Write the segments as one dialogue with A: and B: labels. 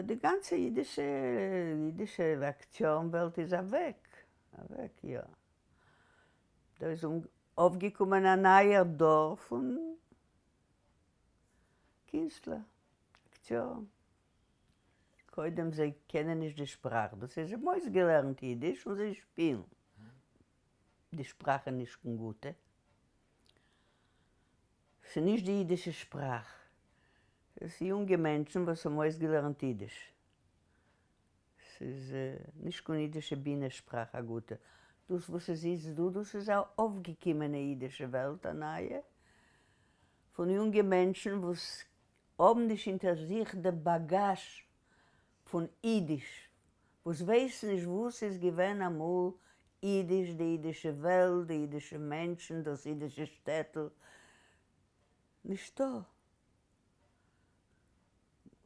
A: די גאנצע אידישע אידישע אקטיארן וועלט איז אוועק, אוועק יא. דא איז אויפגעקומען א נייער דור פון קינסטלער, אקטיארן. קודם זיי קענען נישט די שפראך, דאס איז זיי האבן אויסגעלערנט אידיש און זיי שפילן. די שפראך איז נישט קיין גוטע. ס'איז נישט די אידישע שפראך. ס'איז יונגע מענטשן וואס האבן אויסגעלערנט אידיש. ס'איז נישט קיין אידישע בינע שפראך א גוטע. דאס וואס איז איצט דא, דאס איז א אויפגעקומענע אידישע וועלט, א נייע, פון יונגע מענטשן וואס האבן נישט אונטער זיך דעם באגאזש פון אידיש, וואס ווייסן נישט וואס איז געווען אמאל אידיש, די אידישע וועלט, די אידישע מענטשן, דאס אידישע שטעטל. נישטא.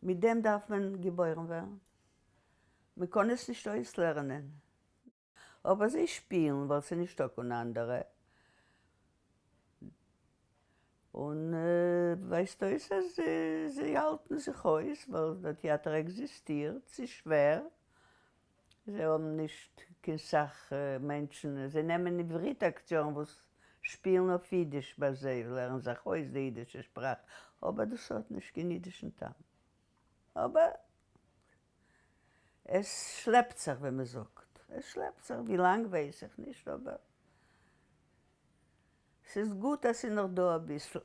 A: מיט דעם דארף מען געבוירן ווערן. מען קען עס נישט אויסלערנען. אבער זיי שפילן ווייל ס'איז נישטא קיין אנדערע. און ווייזט אויס אז זיי האלטן זיך אויס ווייל דער טעאטער עקזיסטירט, ס'איז שווער, זיי האבן נישט קיין סך מענטשן, זיי נעמען עברית אקטיארן וואס שפילן אויף אידיש ביי זיי, לערנען זיך אויס די אידישע שפראך, אבער דאס האט נישט קיין אידישן טעם. אבער עס שלעפט זיך ווי מען זאגט, עס שלעפט זיך, ווי לאנג ווייס איך נישט, אבער ס'איז גוט אז ס'איז נאך דא אביסל.